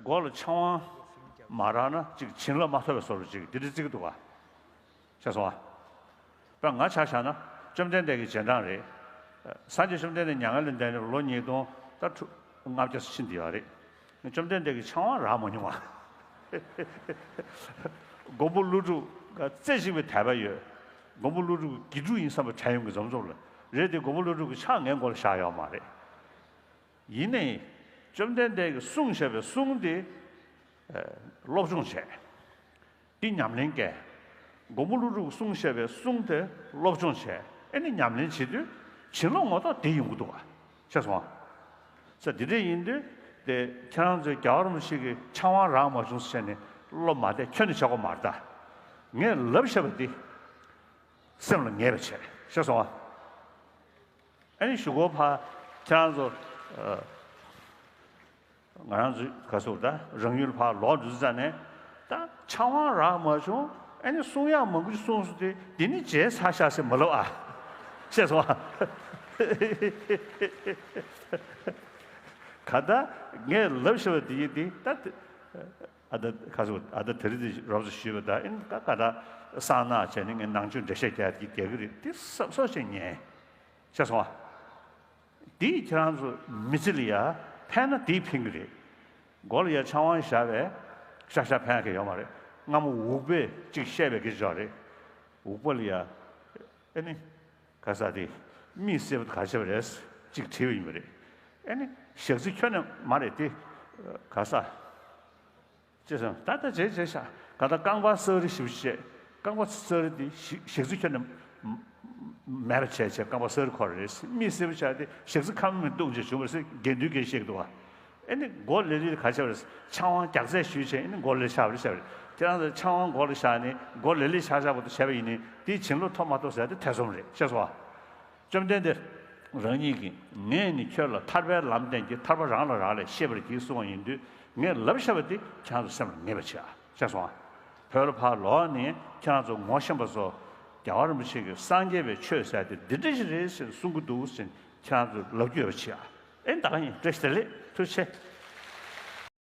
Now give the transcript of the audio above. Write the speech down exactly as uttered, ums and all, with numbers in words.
མགོ་ལ་ཆང་བ་མ་རག་ན་ཅིག་བྱིན་རླབས་མ་ཐོབ་པའི་བཟོ་འདྲ་ཅིག་འདི་འདྲ་བརྩི་གི་འདུག་ག་ཤེས་སོང་ཨ། དཔེར་ང་ཆ་བཞག་ན་བཅོམ་ལྡན་འདས་ཀྱི་རྗེས་འབྲང་རེད། སངས་རྒྱས་བཅོམ་ལྡན་འདས་མྱ་ངན་ལས་འདས་ནས་ལོ་ཉིས་སྟོང་ད་ཁྲུ་ལྔ་བརྒྱ་ཙམ་ཕྱིན་བསྡད་ཡོད་རེད། བཅོམ་ལྡན་འདས་ཀྱིས་ཆང་བ་རག་མ་མྱོང་བ། མགོན་པོ་ཀླུ་སྒྲུབ་རྩེ་གཅིག་པའི་དད་པ་ཡོད། མགོན་པོ་ཀླུ་སྒྲུབ་ཀྱི་དགེ་ཕྲུག་ཡིན་བསམ་པ་དྲན་ཡོང་གི་འཛོམས་འཛོམས་ལ་རེད་དེ། མགོན་པོ་ཀླུ་སྒྲུབ་ཀྱི་ཕྱག་ངའི་མགོ་ལ་བཞག་ཡོད་མ་རེད། ཡིན་ནའི་བཅོམ་ལྡན་འདས་ཀྱིས་གསུངས་བཞག་པའི་གསུང་དེ་སློབ་སྦྱོང་བྱས། འདི་ཉམས་ལེན་བཀལ། མགོན་པོ་ཀླུ་སྒྲུབ་ཀྱིས་གསུངས་བཞག་པའི་གསུང་དེ་སློབ་སྦྱོང་བྱས། ཨེ་ནི་ཉམས་ལེན་བྱེད་དུས་བྱིན་རླབས་ངོ་ཐོག་དེ་ཡོང་གི་འདུག་ག་ཤེས་སོང་ཨ། ས་འདི་འདྲ་ཡིན་དུས་དེ་ཁྱེད་རང་ཚོས་རྒྱལ་བ་རིན་པོ་ཆེ་གི་ཕྱག་དབང་རག་མ་བྱུང་ཟེར་ནས་བློ་མ་བདེ་ཁྱོན་ནས་བྱེད་དགོས་མ་རེད་ད། ངས་ལབ་བཞག་པ་འདི་སེམས་ལ་ངེས་པ་བྱས། ཤེས་སོང་ཨ། ཨ་ནི་གཞུག་གུ་ཕར་ཁྱེད་རང་ཚོ་ཨ། ང་རང་ཚོ་ག་ཟེར་ད་རང་ཡུལ་ཕར་ལོག་འགྲོ་ཙ་ནས་ད་ཕྱག་དབང་རག་མ་བྱུང་། ཨ་ནི་གསུང་ཡག་མང་པོ་ཅིག་གསུངས་སོང་སྟེ་འདི་ནི་བརྗེད་ཚར་ཤག་ཟེར་མ་ལབ་ཨ། ཤེས་སོང་ཨ། ག་ད་ངས་ལབ་བཞག་པ་འདི་ཡིན་ཏེ་ད། ཨ་ད་ཁ་སོ་ཨ་ད་དེ་རིང་འདི་རོབ་ཙམ་ཞུས་པ་ད་ཨིན་ཀ་ཀ་ད་གསང་ནག་བྱས་ནས་ངས་ནང་ཆོས་འགྲེལ་བཤད་རྒྱག་གི་རྒྱག་གི་རེད། དེ་སབ་སོ་བྱས་ཉན། ཤེས་སོང་ཨ། དེས་ཁྱེད་རང་ཚོ་མི་ཚེ་ལ་ཡ་ཕན་ན་དེས་ཕན་གི་རེད། མགོ་ལ་ཡ་ཆང་བ་བཞག་པས་ཤག་ཤག་ཕན་གི་ཡོད་མ་རེད། སྔ་མོ་འུག་པས་གཅིག་བཤད་པའི་སྐད་ཆ་རེད། འུག་པ་ལ་ཡ་ཨེ་ནི་ག་ས་དེ་མིག་སེར་པོ་ག་ཆེ་བ་རེད་གཅིག་དྲིས་པ་ཡིན་པ་རེད། ཨེ་ནི་ཞག་རྩི་ཁྱོན་ནས་མ་རེད་དེ་ག་ས། ཅེས་གསུངས། ད་ལྟ་བྱས་བྱས་ཤག་ག་ད་རྐང་པ་སག་རི་ཞིབ་བཤད། རྐང་པ་སག་རི་དེ་ཞི་ཞག་རྩི་ཁྱོན་ནས་མེད་པ་བྱས་བྱས་རྐང་པ་སག་རི་འཁོར་རེད། མིག་སེར་པོ་ཆགས་ཏེ་ཞག་རྩི་ཁ་མིག་བཏུང་བྱས་བྱུང་བ་རེད་ཟེར་དགེ་འདུན་གྱིས་བཤད་འདུག་བ། ཨེ་ནི་མགོ་ལེ་ལེ་ག་ཆེ་བ་རེད། ཆང་བ་རྒྱགས་ཚད་ཞུས་བྱས་ཨེ་ནི་མགོ་ལེ་ཆགས་པ་རེད་བྱས་པ་རེད། ཁྱེད་རང་ཚོ་ཆང་བ་མགོ་ལ་བཞག་ནས་མགོ་ལེ་ལེ་ཆགས་ཆགས་པོ་དེ་བྱས་པ་ཡིན་ནའི་དེའི་བྱིན་རླབས་ཐོབ་མ་ཐོབ་ཟེར་དེ་ཐེ་ཚོམ་རེད། ཤེས་སོང་བ། བཅོམ་ལྡན་འདས་རང་ཉིད་ཀྱིས་ངས་ནི་ཁྱོད་ལ་ཐར་པའི་ལམ་བསྟན་གྱི་ཐར་པ་རང་ལ་རག་ལས་ཤེས་པར་གྱིས་གསུངས་པ་ཡིན་དུས་ངས་ལབ་བཞག་པ་དེ་ཁྱེད་རང་ཚོ་སེམས་ལ་ངེས་པ་བྱེད་ཨ། ཤེས་སོང་ཨ། བོད་ལ་ཕར་ལོག་ནས་ཁྱེད་རང་ཚོ་ངོ་ཤེས་པ་ཚོ་རྒྱལ་བ་རིན་པོ་ཆེ་གིས་སངས་རྒྱས་པའི་ཆོས་ཟེར་དེ་འདི་འདྲ་ཞིག་རེད་ཟེར་གསུང་གི་འདུག་ཟེར་ཁྱེད་རང་ཚོས་ལབ་རྒྱུ་ཡོད་པ་བྱེད་ཨ། ཨེ་ད་ག་ཡིན། བཀྲ་ཤིས་བདེ་ལེགས། ཐུགས་རྗེ་ཆེ།